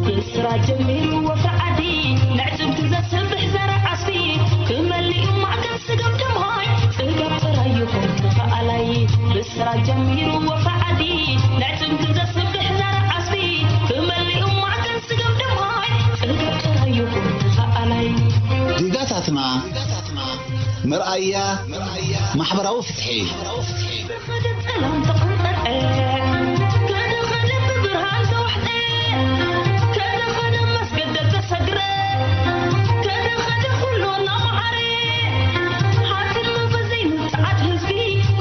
ብስራ ጀሚሩ ወፍሪ ዓዲ፣ ንዕጽምቲ ዘስብሕ ዘርኢ ዓስቢ፣ ክመልእ እዩ ማዕከን ስገም ደምሃይ፣ ጽጋብ ጥራይ ይኹን ተኸኣላይ። ብስራ ጀሚሩ ወፍሪ ዓዲ፣ ንዕጽምቲ ዘስብሕ ዘርኢ ዓስቢ፣ ክመልእ እዩ ማዕከን ስገም ደምሃይ፣ ጽጋብ ጥራይ ይኹን ተኸኣላይ። ዲጋታትና መርኣያ ማሕበራዊ ፍትሒ። ከደ ጸላም ተቐንጠጠ፣ ከደ ከደ ብብርሃን ተዋሕጠ፣ ከደ ከደ መስገደ ተሰግረ፣ ከደ ከደ ኩሉ እናመዓረ፣ ሓጺር መንፈስ ዘይንጽዓት ህዝቢ፣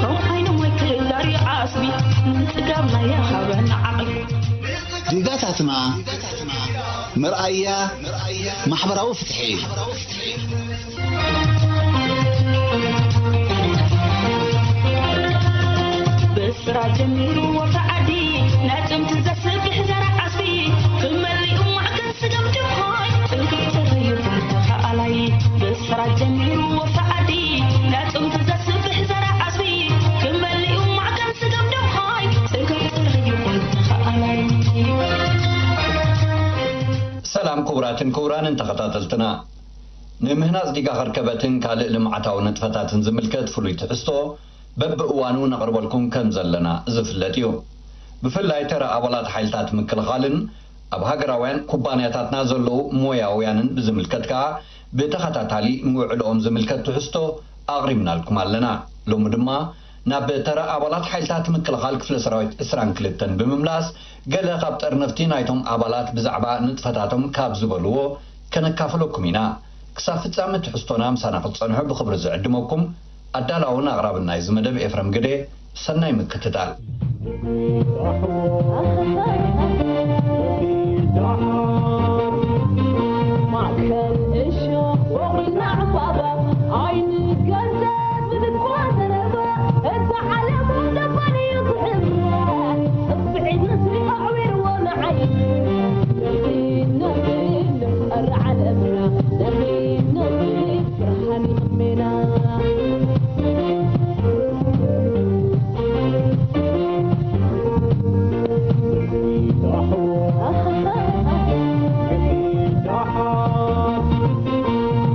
ከም ዓይኖም ኣይክህላር እዩ ዓስቢ፣ ንጽጋብ ናይ ሃበና ዓቕሊ። ዲጋታትና መርኣያ ማሕበራዊ ፍትሒ። ብስራ ጀሚሩ ወፍሪ ዓዲ፣ ንዕጽምቲ ዘስብሕ ዘርኢ ዓስቢ፣ ክመልእ እዩ ማዕከን ስገም ደምሃይ፣ ጽጋብ ጥራይ ይኹን ተኸኣላይ። ብስራ ጀሚሩ ወፍሪ ዓዲ፣ ንዕጽምቲ ዘስብሕ ዘርኢ ዓስቢ፣ ክመልእ እዩ ማዕከን ስገም ደምሃይ፣ ጽጋብ ጥራይ ይኹን ተኸኣላይ። ሰላም ክቡራትን ክቡራንን ተኸታተልትና፣ ንምህናጽ ዲጋ ከርከበትን ካልእ ልምዓታዊ ንጥፈታትን ዝምልከት ፍሉይ ትሕዝቶ በብእዋኑ ነቕርበልኩም ከም ዘለና ዝፍለጥ እዩ። ብፍላይ ተራ ኣባላት ሓይልታት ምክልኻልን ኣብ ሃገራውያን ኩባንያታትና ዘለዉ ሞያውያንን ብዝምልከት ከኣ ብተኸታታሊ ንውዕልኦም ዝምልከት ትሕዝቶ ኣቕሪብናልኩም ኣለና። ሎሚ ድማ ናብ ተራ ኣባላት ሓይልታት ምክልኻል ክፍለ ሰራዊት ዕስራን ክልተን ብምምላስ፣ ገለ ካብ ጠርነፍቲ ናይቶም ኣባላት ብዛዕባ ንጥፈታቶም ካብ ዝበልዎ ከነካፍለኩም ኢና። ክሳብ ፍጻመ ትሕዝቶና ምሳና ክትጸንሑ ብኽብሪ ዝዕድመኩም ኣዳላውን ኣቕራብን ናይዚ መደብ ኤፍረም ግደ። ሰናይ ምክትታል። ማእከል እሾኽ ወቒልና ዕምባባ፣ ኣይንገዘት ብልኳ ዘረባ፣ እታ ዓለም ደባን እዩ ክሕብራ፣ ጽፍዒት ንስሪ ኣዕዊርዎ ንዓይ፣ ነቲ ነቲ ንፍጠር ዓለምና፣ ነቲ ነቲ ብርሃን ይቕሜና።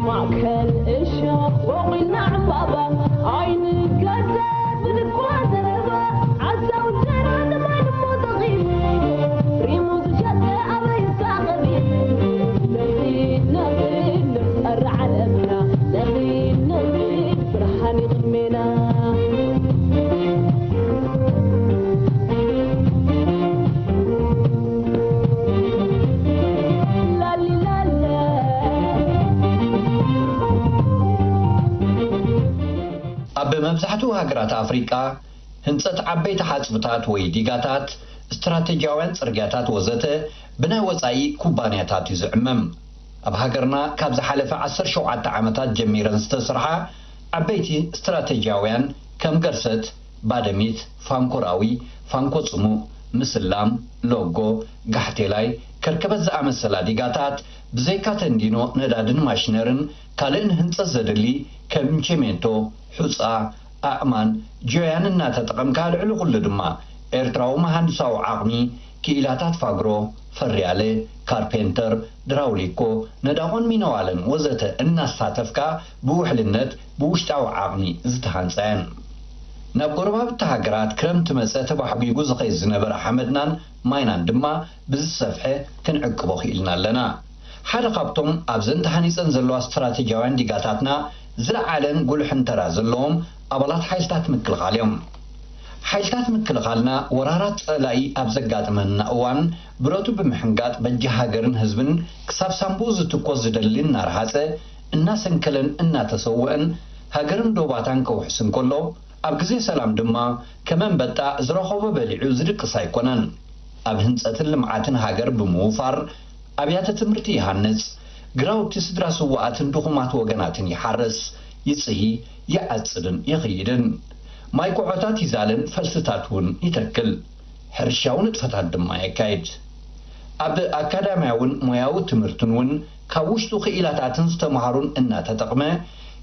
ማእከል እሾኽ ወቒልና ዕምባባ፣ ኣይንገዘት ብልኳ ዘረባ፣ ዓሳው እንጀራ ተማን እሞ ተቒሙ፣ ሪሙ ዝሸጠ ኣበይ ይሳቐ ቢሉ። ነቲ ነቲ ንፍጠር ዓለምና፣ ነቲ ነቲ ብርሃን ይቕድሜና። ላሊላላ። ኣብ መብዛሕትኡ ሃገራት ኣፍሪቃ፣ ህንጸት ዓበይቲ ሓጽብታት ወይ ዲጋታት፣ ስትራተጂያውያን ጽርግያታት ወዘተ ብናይ ወጻኢ ኩባንያታት እዩ ዝዕመም። ኣብ ሃገርና ካብ ዝሓለፈ ዓሰርተ ሸውዓተ ዓመታት ጀሚረን ዝተሰርሓ ዓበይቲ ስትራተጂያውያን ከም ገርሰት፣ ባደሚት፣ ፋንኮራዊ፣ ፋንኮ ጽሙእ፣ ምስላም፣ ሎጎ፣ ጋሕቴላይ፣ ከርከበት ዝኣመሰላ ዲጋታት ብዘይካ ተንዲኖ ነዳድን ማሽነርን ካልእን ህንጸት ዘድሊ ከም ቼሜንቶ፣ ሑጻ፣ ኣእማን፣ ጆያን እናተጠቐምካ፣ ልዕሊ ኩሉ ድማ ኤርትራዊ መሃንድሳዊ ዓቕሚ፣ ክኢላታት ፋግሮ፣ ፈርያለ፣ ካርፔንተር፣ ድራውሊኮ፣ ነዳቖን ሚነዋለን ወዘተ እናሳተፍካ ብውሕልነት ብውሽጣዊ ዓቕሚ ዝተሃንጻ እየን። ናብ ጎረባብቲ ሃገራት ክረምቲ መጸ ተባሕጒጉ ዝኸይድ ዝነበረ ሓመድናን ማይናን ድማ ብዝሰፍሐ ክንዕቅቦ ክኢልና ኣለና። ሓደ ካብቶም ኣብዘን ተሃኒጸን ዘለዋ ስትራተጂያውያን ዲጋታትና ዝለዓለን ጉልሕን ተራ ዘለዎም ኣባላት ሓይልታት ምክልኻል እዮም። ሓይልታት ምክልኻልና ወራራት ጸላኢ ኣብ ዘጋጥመና እዋን ብረቱ ብምሕንጋጥ በጃ ሃገርን ህዝብን ክሳብ ሳንቡኡ ዝትኮስ ዝደሊ እናረሃጸ፣ እናሰንከለን እናተሰወአን ሃገርን ዶባታን ከውሕስ እንከሎ፣ ኣብ ግዜ ሰላም ድማ ከም ኣንበጣ ዝረኸቦ በሊዑ ዝድቅስ ኣይኮነን። ኣብ ህንጸትን ልምዓትን ሃገር ብምውፋር ኣብያተ ትምህርቲ ይሃንጽ፣ ግራውቲ ስድራ ስዉኣትን ድኹማት ወገናትን ይሓርስ፣ ይጽሂ፣ ይዓጽድን ይኽይድን። ማይ ኮዖታት ይዛልን ፈልስታት እውን ይተክል። ሕርሻዊ ንጥፈታት ድማ የካይድ። ኣብ ኣካዳምያውን ሞያዊ ትምህርትን እውን ካብ ውሽጡ ክኢላታትን ዝተምሃሩን እናተጠቕመ፣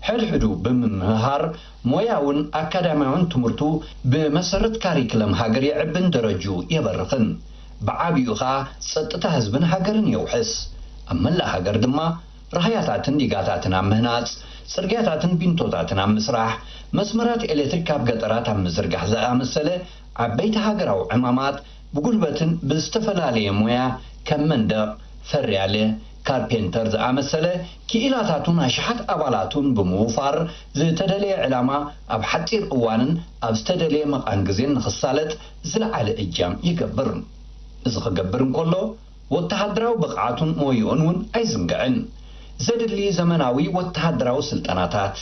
ሕድሕዱ ብምምሃር ሞያውን ኣካዳሚያውን ትምህርቱ ብመሰረት ካሪክለም ሃገር የዕብን ደረጁ የበርኽን። ብዓቢኡ ኸኣ ጸጥታ ህዝብን ሃገርን የውሕስ። ኣብ መላእ ሃገር ድማ ራህያታትን ዲጋታትን ኣብ ምህናጽ፣ ጽርግያታትን ቢንቶታትን ኣብ ምስራሕ፣ መስመራት ኤሌክትሪክ ኣብ ገጠራት ኣብ ምዝርጋሕ ዝኣመሰለ ዓበይቲ ሃገራዊ ዕማማት ብጉልበትን ብዝተፈላለየ ሞያ ከም መንደቕ፣ ፈርያለ፣ ካርፔንተር ዝኣመሰለ ክኢላታቱን ኣሽሓት ኣባላቱን ብምውፋር ዝተደለየ ዕላማ ኣብ ሓጺር እዋንን ኣብ ዝተደለየ መቓን ግዜን ንኽሳለጥ ዝለዓለ እጃም ይገብር። እዚ ክገብር እንከሎ ወተሃደራዊ ብቕዓቱን ሞይኡን እውን ኣይዝንግዕን። ዘድሊ ዘመናዊ ወተሃደራዊ ስልጠናታት፣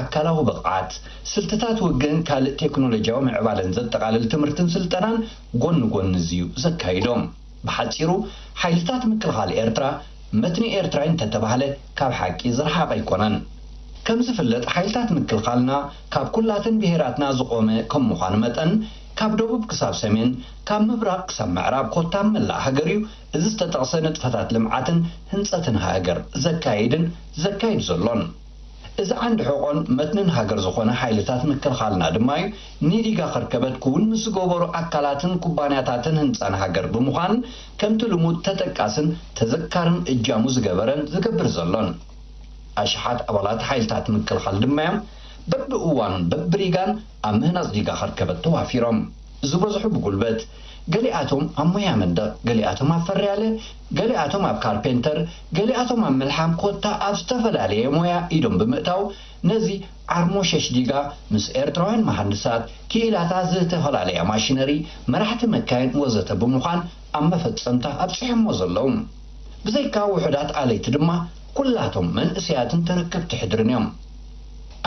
ኣካላዊ ብቕዓት፣ ስልትታት ውግእን ካልእ ቴክኖሎጂያዊ ምዕባለን ዘጠቓልል ትምህርትን ስልጠናን ጎኒ ጎኒ እዩ ዘካይዶም። ብሓጺሩ ሓይልታት ምክልኻል ኤርትራ መትኒ ኤርትራዊ እንተተባህለ ካብ ሓቂ ዝረሓቐ ኣይኮነን። ከም ዝፍለጥ ሓይልታት ምክልኻልና ካብ ኩላተን ብሄራትና ዝቖመ ከም ምዃኑ መጠን ካብ ደቡብ ክሳብ ሰሜን ካብ ምብራቕ ክሳብ ምዕራብ ኮታ ኣብ መላእ ሃገር እዩ። እዚ ዝተጠቕሰ ንጥፈታት ልምዓትን ህንጸትን ሃገር ዘካይድን ዘካይድ ዘሎን። እዚ ዓንዲ ሕቖን መትንን ሃገር ዝኾነ ሓይልታት ምክልኻልና ድማ እዩ። ንዲጋ ከርከበት ክውን ምስ ዝገበሩ ኣካላትን ኩባንያታትን ህንጻን ሃገር ብምዃን ከምቲ ልሙድ ተጠቃስን ተዘካርን እጃሙ ዝገበረን ዝገብር ዘሎን። ኣሽሓት ኣባላት ሓይልታት ምክልኻል ድማ እዮም በብእዋኑን በብሪጋን ኣብ ምህናጽ ዲጋ ከርከበት ተዋፊሮም። ዝበዝሑ ብጉልበት፣ ገሊኣቶም ኣብ ሞያ መንደቕ፣ ገሊኣቶም ኣብ ፈርያለ፣ ገሊኣቶም ኣብ ካርፔንተር፣ ገሊኣቶም ኣብ ምልሓም ኮታ ኣብ ዝተፈላለየ ሞያ ኢዶም ብምእታው ነዚ ዓርሞሸሽ ዲጋ ምስ ኤርትራውያን መሃንድሳት፣ ክኢላታት ዝተፈላለያ ማሽነሪ፣ መራሕቲ መካይን ወዘተ ብምዃን ኣብ መፈጸምታ ኣብጺሖሞ ዘለዉ። ብዘይካ ውሑዳት ኣለይቲ ድማ ኩላቶም መንእሰያትን ተረከብቲ ሕድርን እዮም።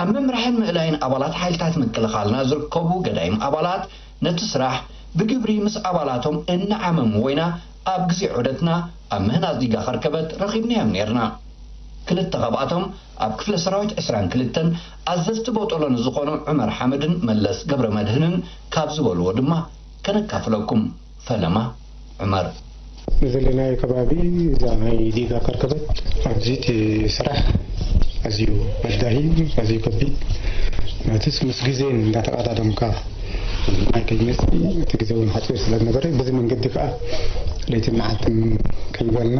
ኣብ ምምራሕን ምእላይን ኣባላት ሓይልታት ምክልኻልና ዝርከቡ ገዳይም ኣባላት ነቲ ስራሕ ብግብሪ ምስ ኣባላቶም እናዓመምዎ ኢና ኣብ ግዜ ዑደትና ኣብ ምህናጽ ዲጋ ከርከበት ረኺብናዮም ነይርና። ክልተ ካብኣቶም ኣብ ክፍለ ሰራዊት ዕስራን ክልተን ኣዘዝቲ ቦጦሎ ንዝኾኑ ዑመር ሓመድን መለስ ገብረ መድህንን ካብ ዝበልዎ ድማ ከነካፍለኩም። ፈለማ ዑመር። ንዘለናዮ ከባቢ እዛ ናይ ዲጋ ከርከበት ኣብዚ እቲ ስራሕ ኣዝዩ በዳሂ፣ ኣዝዩ ከቢድ፣ ናትስ ምስ ግዜን እንዳተቐዳደምካ ናይ ከይመጽእ እቲ ግዜ እውን ሓጺር ስለ ዝነበረ በዚ መንገዲ ከኣ ለይትን መዓልትን ከይበልና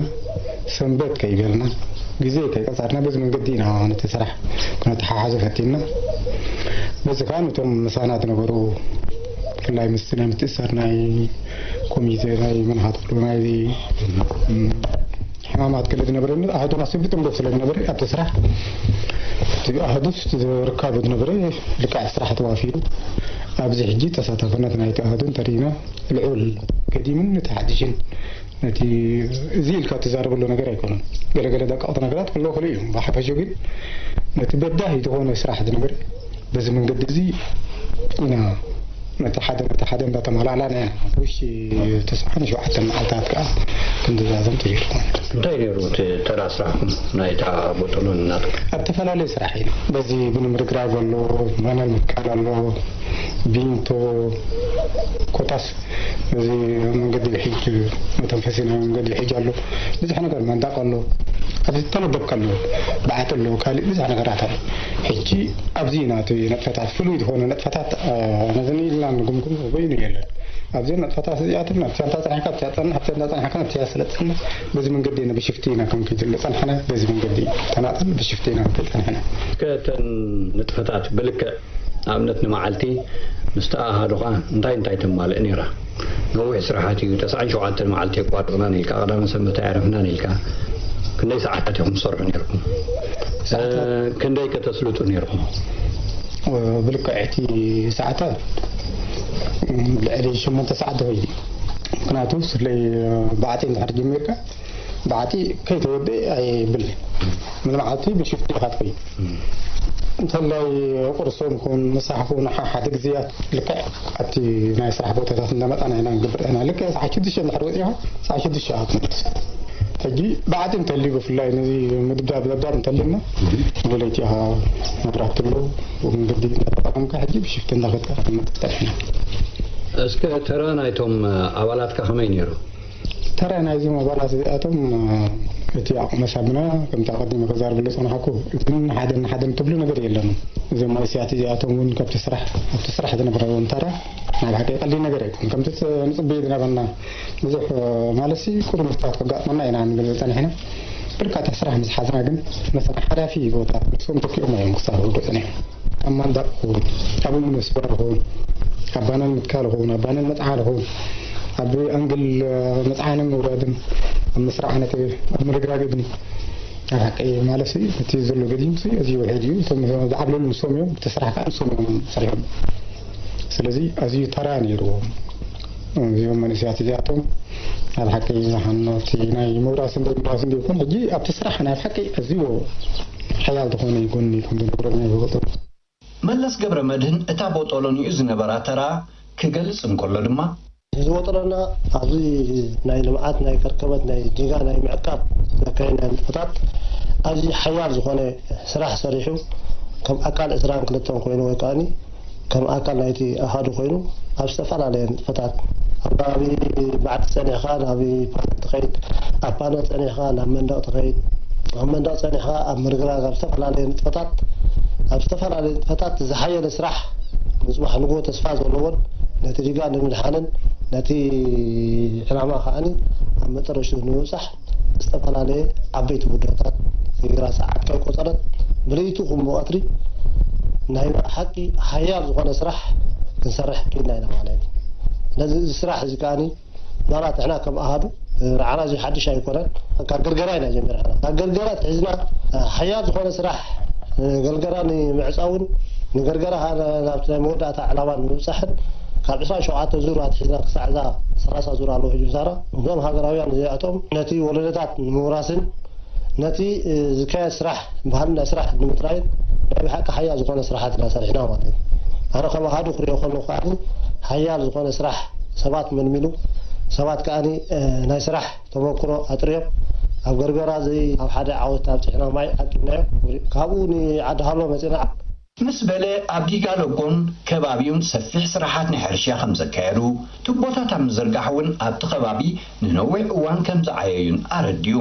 ሰንበት ከይበልና ግዜ ከይቀጻርና በዚ መንገዲ ኢና ነቲ ስራሕ ክነተሓሓዞ ፈቲንና። በዚ ከኣ ነቶም ምሳና ዝነበሩ ብፍላይ ምስቲ ናይ ምትእስሳር ናይ ኮሚቴ ናይ መናኻት ናይ ሕማማት ክለ ዝነበረኒ ኣህዱና ስብጥንዶ ስለ ዝነበረ ኣብቲ ስራሕ እቲ ኣህዱስ ርካብ ዝነበረ ልክዕ ስራሕ ተዋፊሩ ኣብዚ ሕጂ ተሳታፍነት ናይቲ ኣህዱ እንተሪእና ልዑል ገዲምን እቲ ሓድሽን ነቲ እዚ ኢልካ ትዛረበሉ ነገር ኣይኮነን። ገለገለ ደቀቕቲ ነገራት ክህልዎ ይኽእሉ እዮም። ብሓፈሽኡ ግን ነቲ በዳሂ ዝኾነ ስራሕ ዝነበረ በዚ መንገዲ እዚ ኢና ነቲ ሓደ ነቲ ሓደ እንዳተማላእላና ኢና። ውሽጢ ተስዓን ሸውዓተን መዓልታት ከዓ ክንድዛዘም ተገይሩ ማለት እዩ። እንታይ ነይሩ እቲ ተራ ስራሕኩም ናይታ ቦጦሎን እናትኩም? ኣብ ተፈላለየ ስራሕ ኢና። በዚ ብምምርግራግ ኣሎ፣ ማነል ምትካል ኣሎ፣ ቢንቶ ኮታስ እዚ መንገዲ ልሒጅ መተንፈሲ ናይ መንገዲ ልሒጅ ኣሎ። ብዙሕ ነገር መንዳቕ ኣሎ። ኣብዚ ዝተነበብካ ኣሎ፣ በዓቲ ኣሎ፣ ካልእ ብዙሕ ነገራት ኣሎ። ሕጂ ኣብዚ ኢና እቲ ነጥፈታት፣ ፍሉይ ዝኾነ ነጥፈታት፣ እ፣ ነዚ ኢልና ንግምግሞ በይኑ የለን። ኣብዚ ነጥፈታት እዚኣቶም ናብቲ ኣንታ ጸኒሕካ፣ ኣብቲ ጸንሕ፣ ኣብቲ ኣንታ ጸኒሕካ፣ ናብቲ ስለ ጸንሕ፣ በዚ መንገዲ ኢና ብሽፍቲ ኢና ክንከይድ ዝጸንሕና፣ በዚ መንገዲ ተናጠል ብሽፍቲ ኢና ክንከይድ ጸንሕና። እስከ እተን ንጥፈታት ብልክዕ ንኣብነት ንመዓልቲ ምስቲ ኣሃዱኻ እንታይ እንታይ ተማልእ ነይራ? ነዊሕ ስራሓት እዩ፣ ተስዓን ሸውዓተን መዓልቲ የቋርጽናን ኢልካ፣ ቀዳመ ሰንበት ኣየዕረፍናን ኢልካ፣ ክንደይ ሰዓታት ኢኹም ትሰርሑ ነይርኩም? ሰዓታት? እ፣ ክንደይ ከተስልጡ ነይርኩም? እ፣ ብልክዕ እቲ ሰዓታት፣ እም፣ ልዕሊ ሸሞንተ ሰዓት ይኸይድ እዩ። ምክንያቱ፣ ብፍላይ፣ እ፣ ብዓቲ እንድሕር ጀሚርካ፣ ብዓቲ ከይተወደአ ኣይብልን። ንመዓልቲ ብሽፍቲ ኢኻ ትኸይድ። እንተላይ ቁርሶም ኩን ምሳሕ ኩን ሓ-፣ ሓደ ግዜያት ልክዕ ኣብቲ ናይ ስራሕ ቦታታት እንዳመጻና ኢና ንገብር ኢና። ልክዕ ሰዓት ሽዱሽተ እንድሕር ወጺኻ፣ ሰዓት ሽዱሽተ ኢኻ ትመልስ። ሕጂ ብዓቲ እንተልዩ ብፍላይ ነዚ ምድብዳብ ዘዳር እንተልዩና፣ ብለይቲ ኢኻ መብራህቲ ኣሎ፣ መንገዲ እንዳተጠቐምካ ሕጂ ብሽፍቲ እንዳኸድካ ክትመጽእ ጸኒሕና። እስከ ተራ ናይቶም ኣባላትካ ከመይ ነይሩ? ተራ ናይዞም ኣባላት እዚኣቶም፣ እ፣ እቲ ኣቕመሳብና ከምቲ ኣቐዲመ ከዛርብሉ ዝጸናሕኩ ግን ሓደ ንሓደ ትብሉ ነገር የለን። እዞም ማእስያት እዚኣቶም እውን ካብቲ ስራሕ ኣብቲ ስራሕ ዝነበረዎም ተራ ናብ ሓቂ ቀሊል ነገር ኣይኮን። ከምቲ ንጽበዮ ዝነበርና ብዙሕ ማለት ቁሩብ ምፍታት ከጋጥመና ኢና ንብል ጸኒሕና። ብርካታ ስራሕ ምስ ሓዝና ግን መሰና ሓላፊ ቦታ ንሶም ተኪኦም እዮም ክሳብ ውዱእ ጸኒሖም። ኣብ ማንዳቕ ክኸውን፣ ኣብ እምኒ ስባር ክኸውን፣ ኣብ ባነን ምትካል ክኸውን፣ ኣብ ባነን መጽዓን ክኸውን፣ ኣብ ኣንግል መጽዓንን ምውራድን፣ ኣብ መስራዕ ነቲ ኣብ ምርግራግ እግኒ። ኣብ ሓቂ ማለት እዚ ዘሎ ገዲም እዚ ውሕድ እዩ። እቶም ዝዓብለሉ ንሶም እዮም፣ እቲ ስራሕ ከዓ ንሶም እዮም ሰሪሖም። ስለዚ ኣዝዩ ተራ ነይርዎም። እዚኦም መንእሰያት እዚኣቶም ኣብ ሓቂ ዝሓኖ እቲ ናይ ምውራስ እንደ ምውራስ እንደ ይኹን ሕጂ ኣብቲ ስራሕ ናይ ኣብ ሓቂ ኣዝዩ ሓያል ዝኾነ ጎኒ ከም ዝነበሮም ይፈልጡ። መለስ ገብረ መድህን እታ ቦጦሎኒኡ ዝነበራ ተራ ክገልጽ እንከሎ ድማ፣ እዚ ቦጦሎና ኣብዚ ናይ ልምዓት ናይ ከርከበት ናይ ዲጋ ናይ ምዕቃብ ዘካየድናዮ ንጥፈታት ኣዝዩ ሓያል ዝኾነ ስራሕ ሰሪሑ ከም ኣካል ዕስራን ክልተን ኮይኑ ወይ ከዓኒ ከም ኣካል ናይቲ ኣሃዱ ኮይኑ ኣብ ዝተፈላለየ ንጥፈታት ኣብ ከባቢ ባዕቲ ጸኒሕካ ናብ ፓነል ትኸይድ፣ ኣብ ፓነል ጸኒሕካ ናብ መንደቕ ትኸይድ፣ ኣብ መንደቕ ጸኒሕካ ኣብ ምርግራግ ኣብ ዝተፈላለየ ንጥፈታት ኣብ ዝተፈላለየ ንጥፈታት ዝሓየለ ስራሕ ንጽባሕ ንግሆ ተስፋ ዘለዎን ነቲ ዲጋ ንምድሓንን ነቲ ዕላማ ከዓኒ ኣብ መጠረሽቱ ንምብጻሕ ዝተፈላለየ ዓበይቲ ውድሮታት ፊግራ ሰዓት ከይቆጸረት ብለይቲ ኹን ብቐትሪ ናይ ሓቂ ሓያል ዝኾነ ስራሕ ክንሰርሕ ክኢልና ኢና ማለት እዩ። ነዚ እዚ ስራሕ እዚ ከዓኒ ምናልባት ንሕና ከም ኣሃዱ ንዓና እዚ ሓድሽ ኣይኮነን። ካብ ገርገራ ኢና ጀሚርና። ካብ ገርገራ ትሒዝና ሓያል ዝኾነ ስራሕ ንገርገራ ንምዕጻውን ንገርገራ ናብቲ ናይ መወዳእታ ዕላማ ንምብጻሕን ካብ ዕስራን ሸውዓተ ዙር ኣትሒዝና ክሳዕ እዛ ሰላሳ ዙር ኣለዉ ሕጂ ምሳና። እዞም ሃገራውያን እዚኣቶም ነቲ ወለዶታት ንምውራስን ነቲ ዝካየድ ስራሕ ባህልና ስራሕ ንምጥራይን ናይ ብሓቂ ሓያል ዝኾነ ስራሓት ኢና ሰሪሕና ማለት እዩ። ኣነ ከም ኣሃዱ ክሪኦ ከለኹ ከዓ ሓያል ዝኾነ ስራሕ ሰባት መልሚሉ ሰባት ከዓ ናይ ስራሕ ተመክሮ ኣጥርዮም ኣብ ገርገራ ዘይ ኣብ ሓደ ዓወት ኣብፅሕና ማይ ዓቂብናዮ። ካብኡ ንዓዲ ሃሎ መፂና። ምስ በለ ኣብ ዲጋ ለጎን ከባቢኡን ሰፊሕ ስራሓት ናይ ሕርሻ ከም ዘካየዱ፣ ቱቦታት ኣብ ምዝርጋሕ እውን ኣብቲ ከባቢ ንነዊሕ እዋን ከም ዝዓየዩን ኣረዲኡ።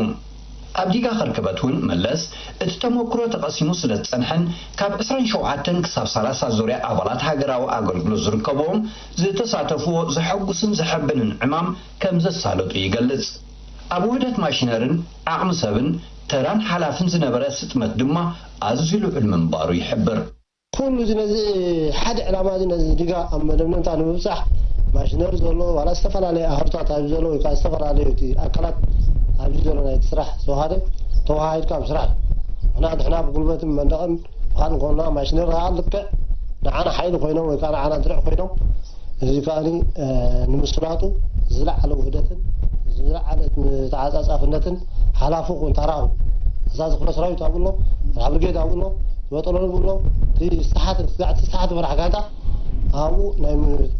ኣብ ዲጋ ከርከበት እውን መለስ እቲ ተመክሮ ተቐሲሙ ስለ ዝጸንሐን ካብ ዕስራን ሸውዓተን ክሳብ ሰላሳ ዙርያ ኣባላት ሃገራዊ ኣገልግሎት ዝርከብዎም ዝተሳተፍዎ ዘሐጉስን ዘሐብንን ዕማም ከም ዘሳለጡ ይገልጽ። ኣብ ውህደት ማሽነርን ዓቕሚ ሰብን ተራን ሓላፍን ዝነበረ ስጥመት ድማ ኣዝዩ ልዑል ምንባሩ ይሕብር። ኩሉ እዚ ነዚ ሓደ ዕላማ እዚ ነዚ ዲጋ ኣብ መደምደምታ ንምብጻሕ ማሽነሪ ዘሎ ዋላ ዝተፈላለየ ኣህሩታት ኣብዚ ዘሎ ወይ ከዓ ዝተፈላለዩ እቲ ኣካላት ኣብዚ ዘሎ ናይቲ ስራሕ ዝተዋሃደ ተዋሃሂድካ ኣብ ስራሕ እዩ። ምክንያቱ ንሕና ብጉልበትን መንደቕን ብካልእ እንኮና ማሽነሪ ከዓ ልክዕ ንዓና ሓይሊ ኮይኖም ወይ ከዓ ንዓና ድርዕ ኮይኖም እዚ ከኣኒ ንምስላጡ ዝለዓለ ውህደትን ዝለዓለ ተዓፃፃፍነትን ሓላፊ ኩን ታራኡ እዛ ዝኽረ ሰራዊት ኣብሎ ብርጌድ ኣብሎ ዝበጠሎ ብሎ እቲ ዝተሓተ ስጋዕቲ ዝተሓተ መራሕ ጋንታ ኣብኡ ናይ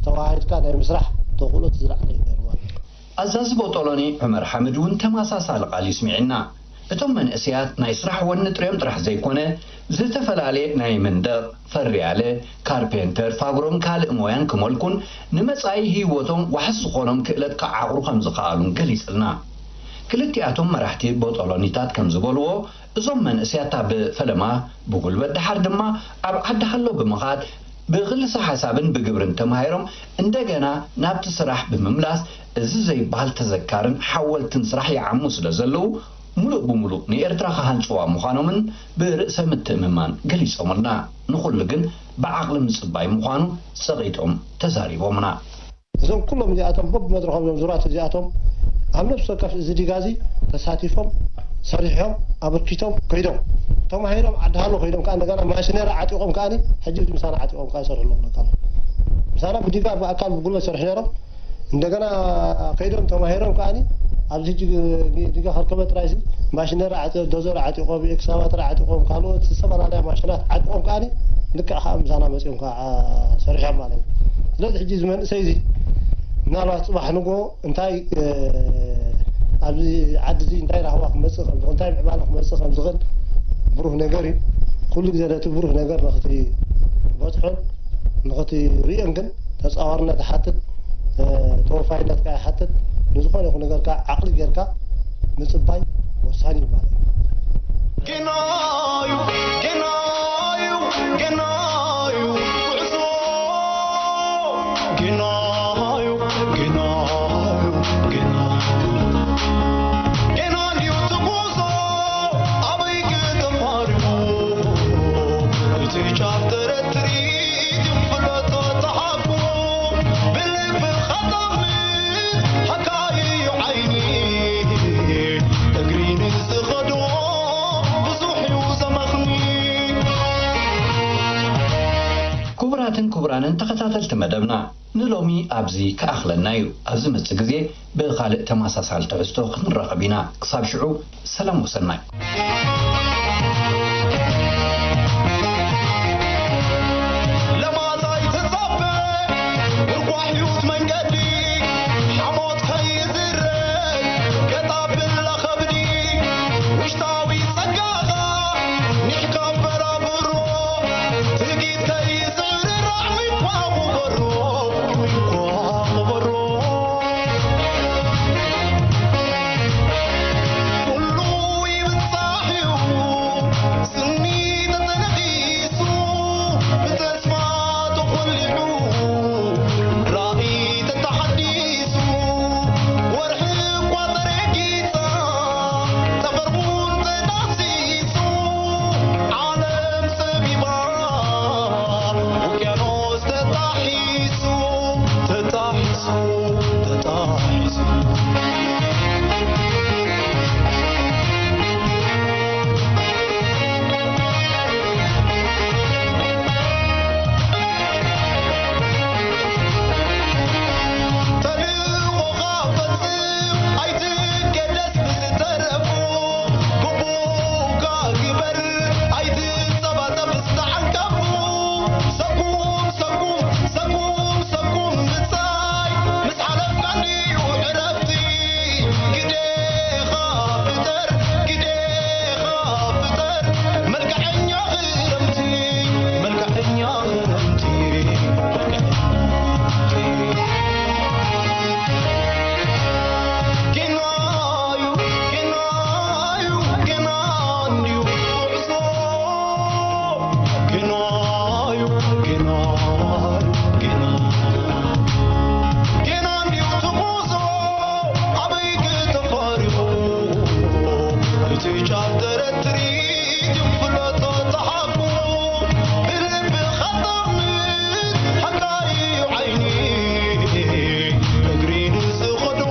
ተዋሂድካ ናይ ምስራሕ ተኽእሎት ዝለዓለ እዩ ነይሩ ማለት እዩ። ኣዛዚ ቦጦሎኒ ዑመር ሓምድ እውን ተመሳሳሊ ቃል እዩ ስሚዕና። እቶም መንእሰያት ናይ ስራሕ ወኒ ጥርዮም ጥራሕ ዘይኮነ ዝተፈላለየ ናይ መንደቕ፣ ፈርያለ፣ ካርፔንተር፣ ፋግሮን ካልእ ሞያን ክመልኩን ንመጻኢ ህይወቶም ዋሕስ ዝኾኖም ክእለት ክዓቕሩ ከም ዝኸኣሉን ገሊጽልና። ክልቲኣቶም መራሕቲ ቦጦሎኒታት ከም ዝበልዎ እዞም መንእሰያት ኣብ ፈለማ ብጉልበት ደሓር ድማ ኣብ ዓዲ ሃሎ ብምኻድ ብክልሰ ሓሳብን ብግብርን ተማሂሮም እንደገና ናብቲ ስራሕ ብምምላስ እዚ ዘይበሃል ተዘካርን ሓወልትን ስራሕ ይዓሙ ስለ ዘለዉ ሙሉእ ብሙሉእ ንኤርትራ ክሃንጽዋ ምዃኖምን ብርእሰ ምትእምማን ገሊጾምልና። ንኹሉ ግን ብዓቕሊ ምጽባይ ምዃኑ ጸቒጦም ተዛሪቦምና። እዞም ኩሎም እዚኣቶም በብመድረኾም እዞም ዙራት እዚኣቶም ኣብ ነፍሲ ወከፍ እዚ ዲጋ እዚ ተሳቲፎም ሰሪሖም ኣበርኪቶም ከይዶም ተማሂሮም ዓዲ ሃሎ ከይዶም ከዓ እንደገና ማሽነሪ ዓጢቖም ከዓኒ ሕጂ እዚ ምሳና ዓጢቖም ከዓ ይሰርሑ ኣለዉ። ምሳና ብዲጋ ብኣካል ብጉልበት ይሰርሑ ነይሮም። እንደገና ከይዶም ተማሂሮም ከዓኒ ኣብዚ ሕጂ ዲጋ ከርከበ ጥራይሲ ማሽነሪ ዓጢ ዶዘር ዓጢቖም ኤክስካቫተር ዓጢቖም ካልኦት ዝተፈላለያ ማሽናት ዓጢቖም ከዓኒ ልክዕ ከዓ ምሳና መፂኦም ከዓ ሰሪሖም ማለት እዩ። ስለዚ ሕጂ እዚ መንእሰይ እዚ ምናልባት ፅባሕ ንጎ እንታይ ኣብዚ ዓዲ እዚ እንታይ ራህዋ ክመፅእ ከም ዝኽእል እንታይ ምዕባለ ክመፅእ ከም ዝኽእል ብሩህ ነገር እዩ። ኩሉ ግዜ ነቲ ብሩህ ነገር ንክትበፅሖን ንክትርእዮን ግን ተፃዋርነት ይሓትት፣ ተወፋይነት ከዓ ይሓትት። ንዝኾነ ይኹን ነገር ከዓ ዓቕሊ ጌርካ ምፅባይ ወሳኒ እዩ ማለት እዩ። ገናዩ ገናዩ ገናዩ ጉዕዞ ገናዩ ገናዩ ገናዩ ገና እንድዩ እቲ ጉዞ ኣበይ ክተፋርሙ እቲ ጫፍ ተረትሪ ፍለጦ ተሓቁ ብልቢ ኸጠሚ ሓካይ ዓይኒ እግሪ ንዝኸዶ ብዙሕ እዩ ዘመኽኒ። ክቡራትን ክቡራንን ተኸታተልቲ መደብና፣ ንሎሚ ኣብዚ ክኣኽለና እዩ። ኣብ ዝመጽእ ግዜ ብኻልእ ተመሳሳሊ ትሕዝቶ ክንራኸብ ኢና። ክሳብ ሽዑ ሰላም ወሰናይ። ለማታይ ትጸበ ምርኳሕ ህይወት መንገዲ ሓሞት ከይዝረግ ገጣ ብላ ከብዲ ውሽጣዊ ጸጋኻ ኒሕካ በራብሮ ትጊት ከይዝርራዕ ሚኳ ክበሮ ሚኳ ክበሮ ኩሉ ይብጻሕ እዩ ስኒ ተተነኺሱ ብተስፋ ተኾሊዑ ራእይ ተተሓዲሱ ወርሒ እኳ ተረጊጻ ጠፈር እውን ተዳህሲሱ ዓለም ጸቢባ ውቅያኖስ ተጣሒሱ ተጣሒሱ ተጣሒሱ ተልእኾኻ ፈጽም ኣይትገደስ ብዝተረፉ ግቡእካ ግበር ኣይትጸባጸብ ዝተዓንቀፉ ሰኩም ሰኩም ሰኩም ሰኩም ምጻይ ምስ ሓለፍካ እንድዩ ዕረፍቲ ግዴኻ ፍጠር ግዴኻ ፍጠር መልክዐኛ ክረምቲ መልክዐኛ ክረምቲ መልክዐኛ ክረምቲ ጌናዩ ጌናዩ ጌና እንድዩ ጉዕዞ ጌናዩ ጌናዩ ጌና ጌና እንድዩ እቲ ጉዞ ኣበይ ክተፋሪቑ እቲ ጫፍ ደረት ትርኢት እዩ ፍለጦ ተሓቁ ብልቢ ኸጠቕምት ሓካይ እዩ ዓይኒ እግሪ ንዝኸዶ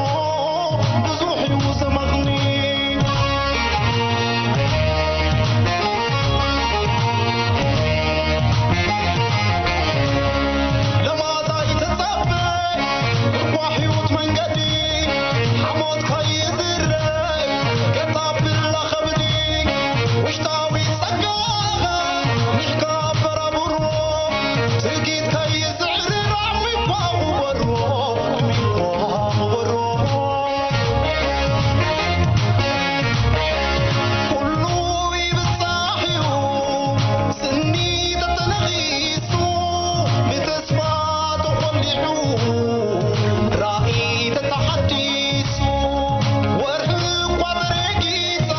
ብዙሕ እዩ ዘመኽኒ ለማታይ ተጸበ እኳ ሕይወት መንገዲ ሓሞት ከይዝረግ ገጻ ብላ ኸብዲ ውሽጣዊ ጸጋኻ ኒሕካ በራብሮ ትርጊት ከይስዕርር ዓሚኳ ኽበሮ ዓሚኳ ኽበሮ ኩሉ ይብጻሕ እዩ ስኒ ተተነኺሱ ብተስፋ ተኾሊዑ ራእይ ተተሓዲሱ ወርሒ እኳ ተረጊጻ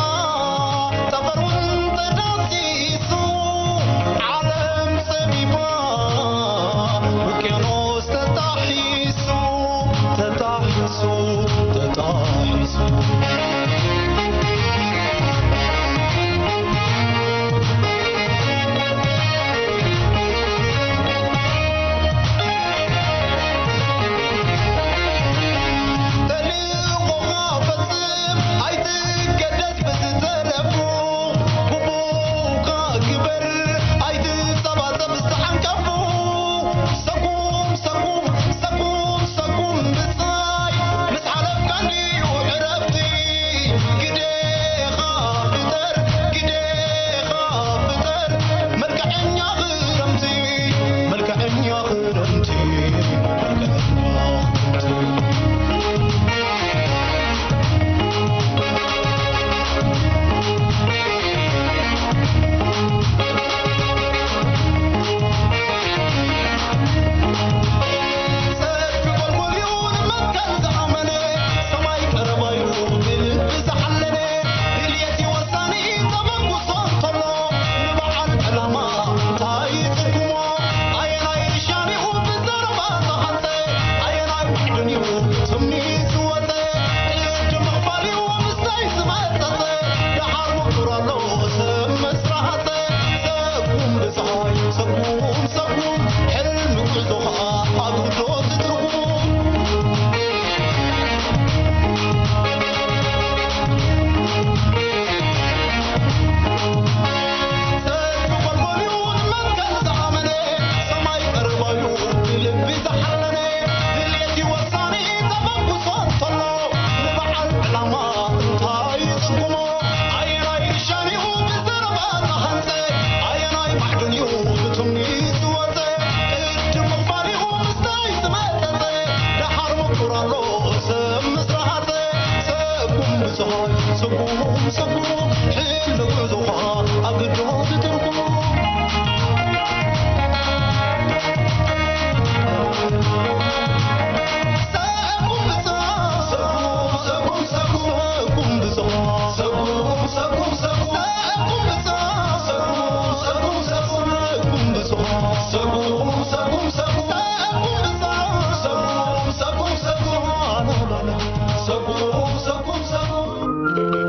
ጠፈር እውን ተዳሲሱ ዓለም ጸቢባ ውቅያኖስ ተጣሒሱ ተጣሒሱ ተጣሒሱ